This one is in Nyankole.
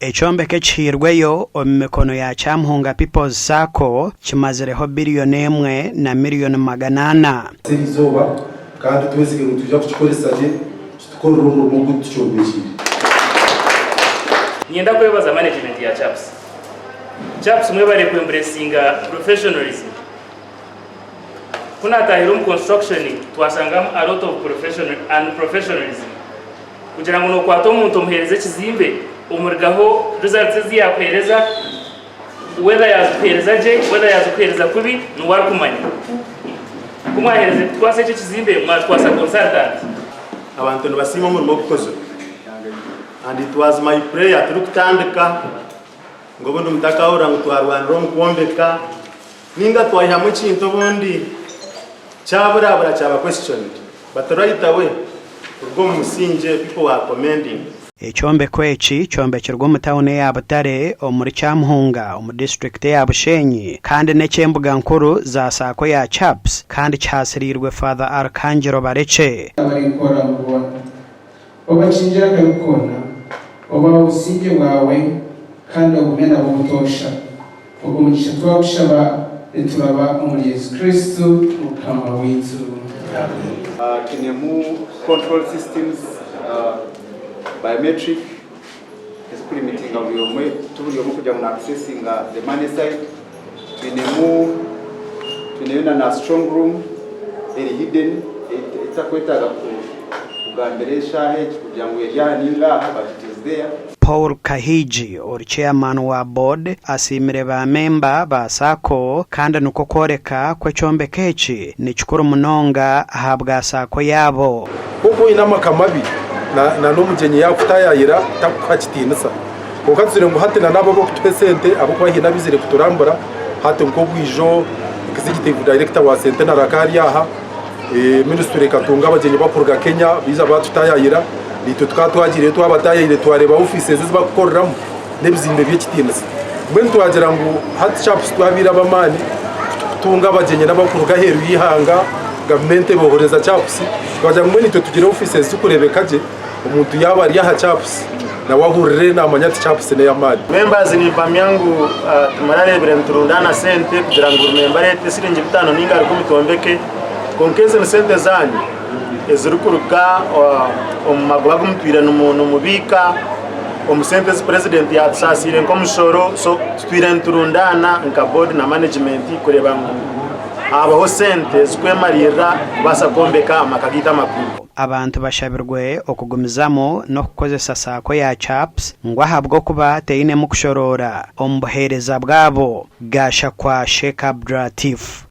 Ekyombeko ekihairweyo omu mikono ya Kyamuhunga People's Sacco kimazireho biriyoni emwe na miriyoni 400. Erizooba kandi twesige ngu nitwija kukikoresa gye kitukorere omurimo ogu tukyombekiire. Niinyenda kwebaza management ya Chaps. Chaps mwebare ku embracinga professionalism. Ku naatahire omu construction twashangamu a lot of professional unprofessionalism. Kugira ngu nookwata omuntu omuheereze ekizimbe omurigaho results ezi yaakuheereza whether yaazikuheereza gye whether yaazikuheereza kubi niwe arikumanya. Ku mwaheereze kutukwasa eki ekizimbe mwatukwasa consultant. Abantu nibasiima omurimo ogukozirwe and it was my prayer turikutandika ngu obundi mutakahurira ngu twarwanira omu kwombeka ninga twaihamu ekintu obundi kyaburabura kyaba questioned but right away kuruga omu musingye people were commending. Ekyombeko eki kyombekirwe omu tauni eya Butare omuri Kyamuhunga omu disiturikiti eya Bushenyi kandi n'eky'embuga nkuru za Saako ya CAPS kandi kihaasiriirwe Father Archangelo Barekye. Abarikukora ngu boona. Obakingire akabi koona, obahe obusingye bwawe, kandi ogume nabo obutoosha. Ogwo mugisha twagushaba nituraba omuri Yesu Kristo Mukama waitu. Twinemu control systems, biometric ezikulimitinga buri omwe, ti buri omwe kugira ngu na accessinga the money side. Twinemu twineyo na na strong room eri hidden etakwetaaga kugambira eshaaha egi kugira ngu eri aha ninga aha but it is there. Paul Kahigi ori Chairman wa Board asiimire ba memba ba Sacco kandi nikwo kworeka ku ekyombeko eki nikikuru munonga ahabwa Sacco yaabo. Ku oine amaka mabi, na n'omugyenyi yaakutayaayira takukuha kitiinisa. Kwonka tuzire ngu hati na n'abo ab'okutuha esente ahabw'okuba haine abaizire kuturambura hati nk'obwijo Executive Director wa Centenary akaba ari aha, Ministry ekatunga abagyenyi bakuruga Kenya baija baatutayaayira, naitwe tukaba twagiireyo twabataayaayire twareeba ofiisi ezi bakukoreramu n'ebizimbe by'ekitiinisa. Mbwenu twagira ngu hati CAPS twabaire ab'amaani kutunga abagyenyi n'abakuruga aheeru y'eihanga, gavumenti ebohoreza CAPS, twagira ngu mbwenu itwe tugire ofiisi ezirikureebeka gye. Omuntu yaaba ari aha CAPS nawe ahurire naamanya ati CAPS n'ey'amaani. Members nimpamya ngu timurareebire niturundaana sente kugira ngu buri memba areete siringi bitaano ninga rukumi twombeke, kwonka ezi ni sente zaanyu ezirikuruga omu magoba agu mutwire nimubiika, omu sente ezi purezidenti yaatusaasiire nk'omushoro, so tutwire niturundaana nka boodi na manegimenti kureeba ngu haabaho sente zirikwemariirira kubaasa kwombeka amaka gaitu amakuru. Abantu bashabirwe okugumizamu n'okukozesa Saako ya CAPS ngu ahabw'okuba teinemu kushoroora omu buheereza bwabo, Gashakwa Sheikh Abdulatif.